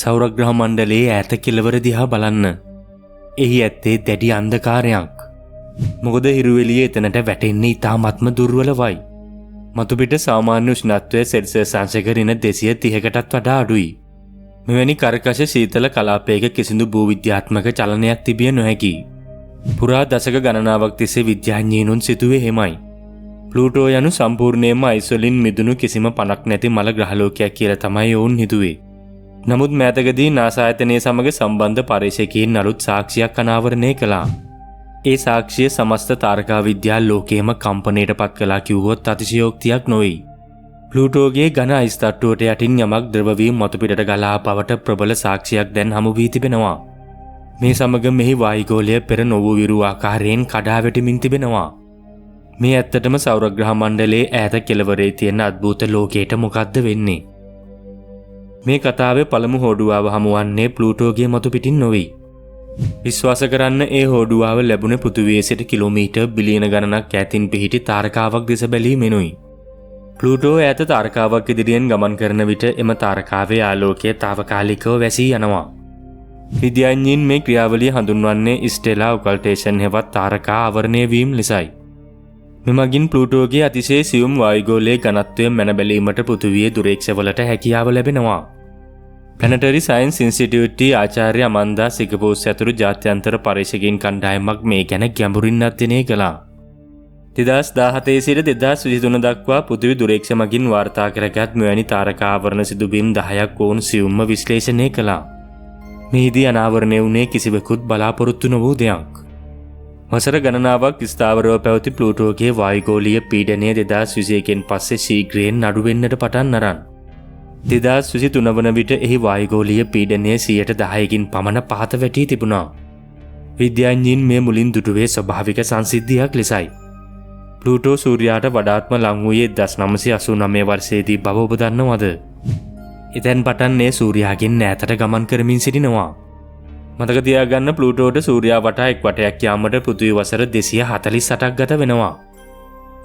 සෞරග්‍රහ මණ්ඩලයේ ඈත කෙළවර දිහා බලන්න. එහි ඇත්තේ දැඩි අන්ධකාරයක්. මොකද හිරු එළිය එතනට වැටෙන්නේ ඉතාමත්ම දුර්වලවයි. මතුපිට සාමාන්‍ය උෂ්ණත්වය සෙල්සියස් අංශක ඍණ 230කටත් වඩා අඩුයි. මෙවැනි කර්කශ සීතල කලාපයක කිසිදු භූවිද්‍යාත්මක චලනයක් තිබිය නොහැකි. පුරා දශක ගණනාවක් තිස්සේ විද්‍යාඥයිනුන් සිතුවේ එහෙමයි. ප්ලූටෝ යනු සම්පූර්ණයෙන්ම අයිස් වලින් මිදුණු කිසිම පණක් නැති මල ග්‍රහලෝකයක් කියලා තමයි ඔවුන් හිතුවේ. නමුත් මෑතකදී නාසා ආයතනය සමග සම්බන්ධ පර්යේෂකයින් අලුත් සාක්ෂියක් අනාවරණය කළා. ඒ සාක්ෂිය සමස්ත තාරකා විද්‍යා ලෝකයේම කම්පනයට පත් කළා කිව්වොත් අතිශයෝක්තියක් නොවේ. ප්ලූටෝගේ ඝන අයිස් තට්ටුවට යටින් යමක් ද්‍රව වී මතු පිටට ගලා බවට ප්‍රබල සාක්ෂියක් දැන් හමු වී තිබෙනවා. මේ සමග මෙහි වායුගෝලය පෙර නොවූ විරු ආකාරයෙන් කඩා වැටෙමින් තිබෙනවා. මේ ඇත්තටම සෞරග්‍රහ මණ්ඩලයේ ඈත කෙළවරේ තියෙන අద్භූත ලෝකයට මොකද්ද වෙන්නේ? මේ කතාවේ පළමු හෝඩුවාව හමුවන්නේ ප්ලූටෝගේ මතු පිටින් නොවේ. විශ්වාස කරන්න ඒ හෝඩුවාව ලැබුණේ පෘථිවියේ සිට කිලෝමීටර් බිලියන ගණනක් ඈතින් පිහිටි තාරකාවක් දෙස බැලීමෙනුයි. ප්ලූටෝ ඈත තාරකාවක් ඉදිරියෙන් ගමන් කරන විට එම තාරකාවේ ආලෝකය තාවකාලිකව වැසී යනවා. විද්‍යාඥයින් මේ ක්‍රියාවලිය හඳුන්වන්නේ ස්ටෙලා ඔකල්ටේෂන් හෙවත් තාරකා ආවරණය වීම ලෙසයි. මෙමගින් ප්ලූටෝගේ අතිශය සියුම් වායුගෝලයේ ඝනත්වය මැන බැලීමට පෘථිවියේ දුරේක්ෂවලට හැකියාව ලැබෙනවා. ප්ලැනටරි සයන්ස් ඉන්ස්ටිටියුට් ආචාර්ය අමන්දා සිගපෝස් ඇතුළු ජාත්‍යන්තර පර්යේෂකයින් කණ්ඩායමක් මේ ගැන ගැඹුරින් අධ්‍යයනය කළා. 2017 සිට 2023 දක්වා පෘථිවි දුරේක්ෂ මගින් වාර්තා කරගත් මෙවැනි තාරකා ආවරණ සිදුවීම් 10ක් ඔවුන් සියුම්ව විශ්ලේෂණය කළා. මෙහිදී අනාවරණය වුණේ කිසිවෙකුත් බලාපොරොත්තු නොවූ දෙයක්. වසර ගණනාවක් ස්ථාවරව පැවති ප්ලූටෝගේ වායුගෝලීය පීඩනය 2021 පස්සේ ශීඝ්‍රයෙන් අඩු වෙන්නට පටන් අරන් 2023 වන විට එහි වායුගෝලීය පීඩනය 10%කින් පමණ පහත වැටී තිබුණා. විද්‍යාඥයින් මේ මුලින් දුටුවේ ස්වභාවික සංසිද්ධියක් ලෙසයි. ප්ලූටෝ සූර්යාට වඩාත්ම ලං වූයේ 1989 වර්ෂයේදී බව ඔබ දන්නවද? එතැන් පටන් ඒ සූර්යාගෙන් ඈතට ගමන් කරමින් සිටිනවා. මතක තියාගන්න ප්ලූටෝට සූර්යා වටා එක් වටයක් යාමට පෘථිවි වසර 248ක් ගත වෙනවා.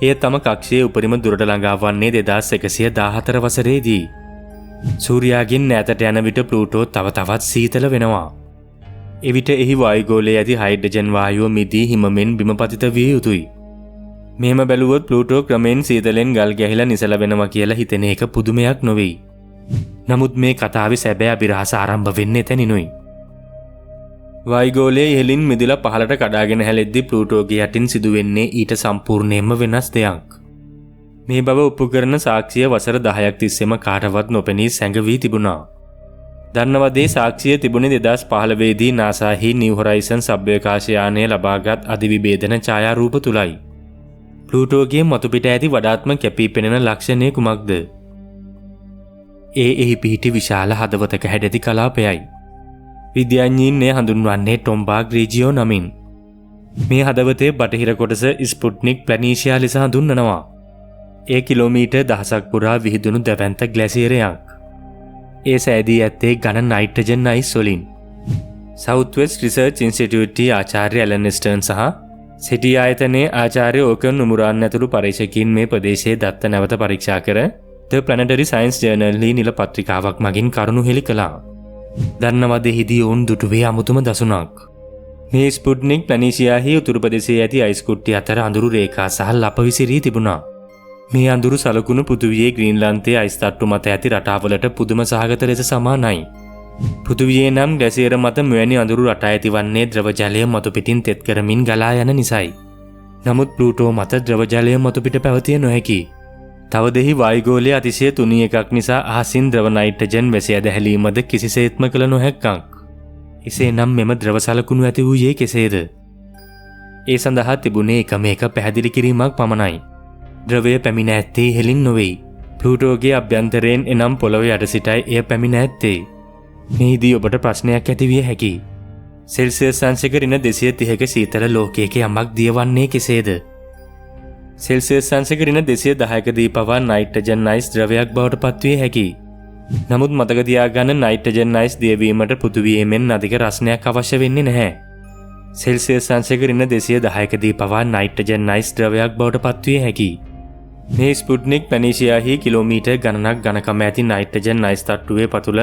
එය තම කක්ෂයේ උපරිම දුරට ළඟා වන්නේ 2114 වසරේදී. සූර්යාගෙන් ඈතට යන විට ප්ලූටෝ තව තවත් සීතල වෙනවා. එවිට එහි වායුගෝලයේ ඇති හයිඩ්‍රජන් වායුව මිදී හිමමෙන් බිම පතිත විය යුතුයි. මෙහෙම බැලුවොත් ප්ලූටෝ ක්‍රමයෙන් සීතලෙන් ගල් ගැහිලා නිසල වෙනවා කියලා හිතෙන එක පුදුමයක් නොවේ. නමුත් මේ කතාවේ සැබෑ අභිරහස ආරම්භ වෙන්නේ එතනිනුයි. වායුගෝලයේ ඉහළින් මිදිලා පහළට කඩාගෙන හැලෙද්දී ප්ලූටෝගේ යටින් සිදුවෙන්නේ ඊට සම්පූර්ණයෙන්ම වෙනස් දෙයක්. මේ බව ඔප්පු කරන සාක්ෂිය වසර 10ක් තිස්සේම කාටවත් නොපෙනී සැඟවී තිබුණා. දන්නවද ඒ සාක්ෂිය තිබුණේ 2015 දී නාසාහි නිව් හොරයිසන් අභ්‍යවකාශ යානය ලබාගත් අධිවිභේදන ඡායාරූප තුලයි. ප්ලූටෝගේ මතුපිට ඇති වඩාත්ම කැපී පෙනෙන ලක්ෂණය කුමක්ද? ඒ එහි පිහිටි විශාල හදවතක හැඩැති කලාපයයි. විද්‍යාඥයින් එය හඳුන්වන්නේ ටොම්බාග් රීජියෝ නමින්. මේ හදවතේ බටහිර කොටස ස්පුට්නික් ප්ලැනීෂියා ලෙස හඳුන්වනවා. ඒ කිලෝමීටර් 1000ක් පුරා විහිදුණු දැවැන්ත ග්ලැසියරයක්. ඒ සෑදී ඇත්තේ ඝන නයිට්‍රජන් අයිස් වලින්. සවුත් වෙස්ට් රිසර්ච් ඉන්ස්ටිටියුට් ආචාර්ය ඇලන් ස්ටර්න් සහ සිටි ආයතනයේ ආචාර්ය ඕකන් උමුරාන් ඇතුළු පරීක්ෂකයින් මේ ප්‍රදේශයේ දත්ත නැවත පරීක්ෂා කර ද ප්ලැනටරි සයන්ස් ජර්නල් හි නිල පත්‍රිකාවක් මගින් කරුණු හෙළි කළා. දන්නවද එහිදී ඔවුන් දුටුවේ අමුතුම දසුනක්. මේ ස්පුට්නික් ප්ලැනීෂියාහි උතුරු ප්‍රදේශයේ ඇති අයිස් කුට්ටි අතර අඳුරු රේඛා සහ ලප විසිරී තිබුණා. මේ අඳුරු සලකුණු පෘථිවියේ ග්‍රීන්ලන්තයේ අයිස් තට්ටු මත ඇති රටාවලට පුදුම සහගත ලෙස සමානයි. පෘථිවියේ නම් ග්ලැසියර් මත මෙවැනි අඳුරු රටා ඇතිවන්නේ ද්‍රව ජලය මතු පිටින් තෙත් කරමින් ගලා යන නිසයි. නමුත් ප්ලූටෝ මත ද්‍රව ජලය මතු පිට පැවතිය නොහැකි. තවද එහි වායුගෝලය අතිශය තුනී එකක් නිසා අහසින් ද්‍රව නයිට්‍රජන් වැසී ඇදහැලීමද කිසිසේත්ම කළ නොහැක්කක්. එසේනම් මෙම ද්‍රව සලකුණු ඇති වූයේ කෙසේද? ඒ සඳහා තිබුණේ එකම එක පැහැදිලි කිරීමක් පමණයි. ද්‍රවය පැමිණ ඇත්තේ ඉහළින් නොවේ. ප්ලූටෝගේ අභ්‍යන්තරයෙන් එනම් පොළොව යට සිටයි එය පැමිණ ඇත්තේ. මෙහිදී ඔබට ප්‍රශ්නයක් ඇති විය හැකි. සෙල්සියස් අංශක ඍණ 230ක සීතල ලෝකයක යමක් දියවන්නේ කෙසේද? සෙල්සියස් අංශක ඍණ 210කදී පවා නයිට්‍රජන් අයිස් ද්‍රවයක් බවට පත්විය හැකි. නමුත් මතක තියාගන්න නයිට්‍රජන් අයිස් දියවීමට පෘථිවියේ මෙන් අධික රස්නයක් අවශ්‍ය වෙන්නේ නැහැ. සෙල්සියස් අංශක ඍණ 210කදී පවා නයිට්‍රජන් අයිස් ද්‍රවයක් බවට පත්විය හැකියි. මේ ස්පුට්නික් පැනීසියාහි කිලෝමීටර් ගණනක් ඝනකම ඇති නයිට්‍රජන් අයිස් තට්ටුවේ පතුල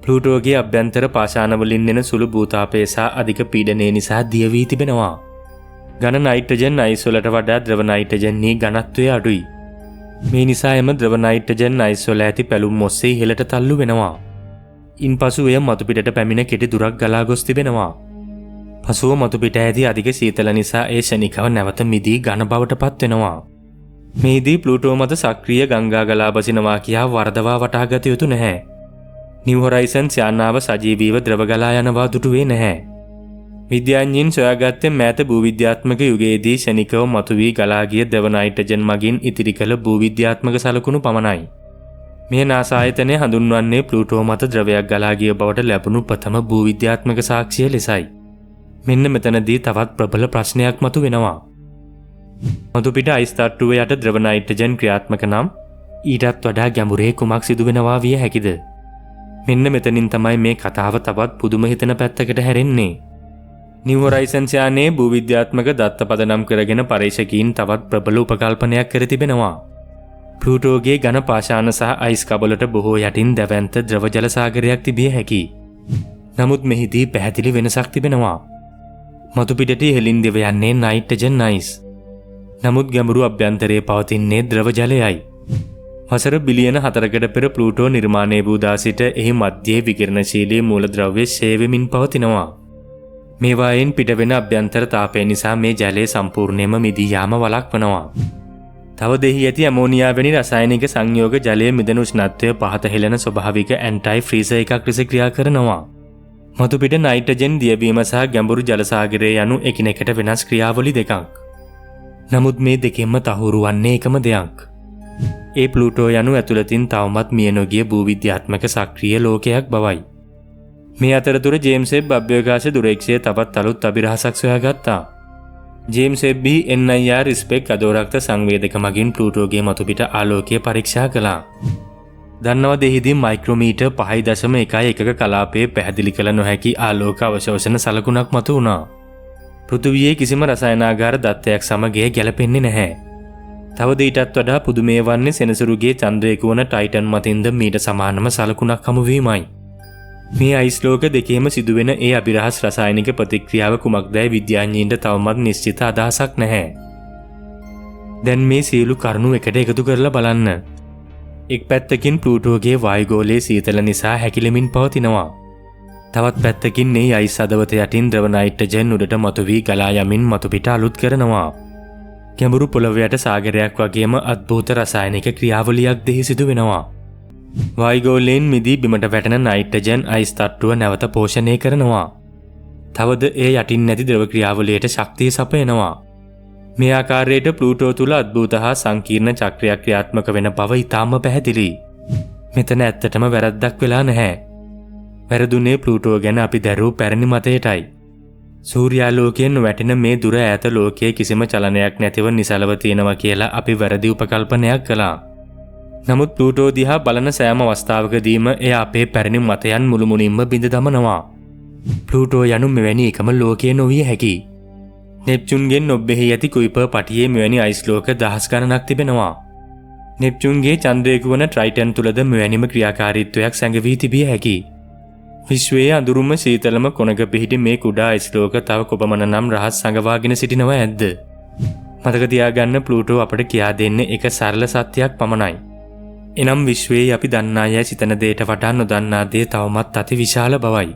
ප්ලූටෝගේ අභ්‍යන්තර පාෂාණවලින් එන සුළු භූතාපය සහ අධික පීඩනය නිසා දිය වී තිබෙනවා. ඝන නයිට්‍රජන් අයිස් වලට වඩා ද්‍රව නයිට්‍රජන්හි ඝනත්වය අඩුයි. මේ නිසා එම ද්‍රව නයිට්‍රජන් අයිස් වල ඇති පැලුම් ඔස්සේ ඉහළට තල්ලු වෙනවා. ඉන්පසු එය මතුපිටට පැමිණ කෙටි දුරක් ගලා ගොස් තිබෙනවා. පසුව මතුපිට ඇති අධික සීතල නිසා ඒ ක්ෂණිකව නැවත මිදී ඝන බවට පත්වෙනවා. මෙහිදී ප්ලූටෝ මත සක්‍රීය ගංගා ගලා බසිනවා කියා වරදවා වටහාගත යුතු නැහැ. නිව් හොරයිසන්ස් යානාව සජීවීව ද්‍රව ගලා යනවා දුටුවේ නැහැ. විද්‍යාඥයින් සොයාගත්තේ මෑත භූවිද්‍යාත්මක යුගයේදී ක්ෂණිකව මතුවී ගලා ගිය ද්‍රව නයිට්‍රජන් මගින් ඉතිරි කළ භූවිද්‍යාත්මක සලකුණු පමණයි. මෙය නාසා ආයතනය හඳුන්වන්නේ ප්ලූටෝ මත ද්‍රවයක් ගලා ගිය බවට ලැබුණු ප්‍රථම භූවිද්‍යාත්මක සාක්ෂිය ලෙසයි. මෙන්න මෙතනදී තවත් ප්‍රබල ප්‍රශ්නයක් මතුවෙනවා. මතුපිට අයිස් තට්ටුව යට ද්‍රව නයිට්‍රජන් ක්‍රියාත්මක නම් ඊටත් වඩා ගැඹුරේ කුමක් සිදු වෙනවා විය හැකිද? මෙන්න මෙතනින් තමයි මේ කතාව තවත් පුදුම හිතෙන පැත්තකට හැරෙන්නේ. නිව් හොරයිසන්ස් යානයේ භූවිද්‍යාත්මක දත්ත පදනම් කරගෙන පරීක්ෂකයින් තවත් ප්‍රබල උපකල්පනයක් කර තිබෙනවා. ප්ලූටෝගේ ඝන පාෂාණ සහ අයිස් කබලට බොහෝ යටින් දැවැන්ත ද්‍රව ජල සාගරයක් තිබිය හැකියි. නමුත් මෙහිදී පැහැදිලි වෙනසක් තිබෙනවා. මතුපිටට ඉහළින් දිව යන්නේ නයිට්‍රජන් අයිස්. නමුත් ගැඹුරු අභ්‍යන්තරයේ පවතින්නේ ද්‍රව ජලයයි. වසර බිලියන 4කට පෙර ප්ලූටෝ නිර්මාණය වූ දා සිට එහි මධ්‍යයේ විකිරණශීලී මූලද්‍රව්‍ය ක්ෂය වෙමින් පවතිනවා. මේවායින් පිටවෙන අභ්‍යන්තර තාපය නිසා මේ ජලය සම්පූර්ණයෙන්ම මිදී යාම වළක්වනවා. තවද එහි ඇති ඇමෝනියා වැනි රසායනික සංයෝග ජලය මිදෙන උෂ්ණත්වය පහත හෙළන ස්වභාවික ඇන්ටයි ෆ්‍රීසර් එකක් ලෙස ක්‍රියා කරනවා. මතුපිට නයිට්‍රජන් දියවීම සහ ගැඹුරු ජල සාගරය යනු එකිනෙකට වෙනස් ක්‍රියාවලි දෙකක්. නමුත් මේ දෙකෙන්ම තහවුරු වන්නේ එකම දෙයක්. ඒ ප්ලූටෝ යනු ඇතුළතින් තවමත් මිය නොගිය භූවිද්‍යාත්මක සක්‍රීය ලෝකයක් බවයි. මේ අතරතුර ජේම්ස් වෙබ් අභ්‍යවකාශ දුරේක්ෂය තවත් අලුත් අභිරහසක් සොයාගත්තා. ජේම්ස් වෙබ් NIR ස්පෙක් අධෝරක්ත සංවේදක මගින් ප්ලූටෝගේ මතුපිට ආලෝකය පරීක්ෂා කළා. දන්නවද එහිදී මයික්‍රෝමීටර් 5.1 කලාපයේ පැහැදිලි කළ නොහැකි ආලෝක අවශෝෂණ සලකුණක් මතු වුණා. පෘථිවියේ කිසිම රසායනාගාර දත්තයක් සමග එය ගැලපෙන්නේ නැහැ. තවද ඊටත් වඩා පුදුමය වන්නේ සෙනසුරුගේ චන්ද්‍රයෙකු වන ටයිටන් මතින්ද මීට සමානම සලකුණක් හමුවීමයි. මේ අයිස් ලෝක දෙකේම සිදුවෙන ඒ අභිරහස් රසායනික ප්‍රතික්‍රියාව කුමක්දැයි විද්‍යාඥයින්ට තවමත් නිශ්චිත අදහසක් නැහැ. දැන් මේ සියලු කරුණු එකට එකතු කරලා බලන්න. එක් පැත්තකින් ප්ලූටෝගේ වායුගෝලයේ සීතල නිසා හැකිලෙමින් පවතිනවා. තවත් පැත්තකින් මේ අයිස් හදවත යටින් ද්‍රව නයිට්‍රජන් උඩට මතුවී ගලා යමින් මතුපිට අලුත් කරනවා. ගැඹුරු පොළොව යට සාගරයක් වගේම අద్භූත රසායනික ක්‍රියාවලියක් දෙහි සිදු වෙනවා. වායුගෝලයෙන් මිදී බිමට වැටෙන නයිට්‍රජන් අයිස් තට්ටුව නැවත පෝෂණය කරනවා. තවද එය යටින් නැති ද්‍රව ක්‍රියාවලියට ශක්තිය සපයනවා. මේ ආකාරයට ප්ලූටෝ තුල අద్භූත හා සංකීර්ණ චක්‍රයක් ක්‍රියාත්මක වෙන බව ඉතාම පැහැදිලියි. මෙතන ඇත්තටම වැරද්දක් වෙලා නැහැ. වැරදුනේ ප්ලූටෝ ගැන අපි දැරූ පැරණි මතයටයි. සූර්යාලෝකයෙන් වැටෙන මේ දුර ඈත ලෝකයේ කිසිම චලනයක් නැතිව නිසලව තියෙනවා කියලා අපි වැරදි උපකල්පනයක් කළා. නමුත් ප්ලූටෝ දිහා බලන සෑම අවස්ථාවකදීම එය අපේ පැරණි මතයන් මුළුමනින්ම බිඳ දමනවා. ප්ලූටෝ යනු මෙවැනි එකම ලෝකය නොවිය හැකියි. නෙප්චුන්ගෙන් ඔබ්බෙහි ඇති කුයිපර් පටියේ මෙවැනි අයිස් ලෝක දහස් ගණනක් තිබෙනවා. නෙප්චුන්ගේ චන්ද්‍රයෙකු වන ට්‍රයිටන් තුලද මෙවැනිම ක්‍රියාකාරීත්වයක් සැඟවී තිබිය හැකියි. විශ්වයේ අඳුරුම සීතලම කොනක පිහිටි මේ කුඩා අයිස් ලෝක තව කොපමණ නම් රහස් සඟවාගෙන සිටිනව ඇද්ද? මතක තියාගන්න ප්ලූටෝ අපට කියා දෙන්නේ එක සරල සත්‍යයක් පමණයි. එනම් විශ්වයේ අපි දන්නා යැයි සිතන දෙයට වඩා නොදන්නා දේ තවමත් අති විශාල බවයි.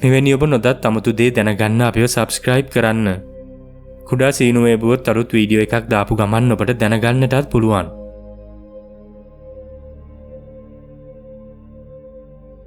මෙවැනි ඔබ නොදත් අමුතු දේ දැනගන්න අපිව සබ්ස්ක්‍රයිබ් කරන්න. කුඩා සීනුව එබුවොත් අලුත් වීඩියෝ එකක් දාපු ගමන් ඔබට දැනගන්නටත් පුළුවන්.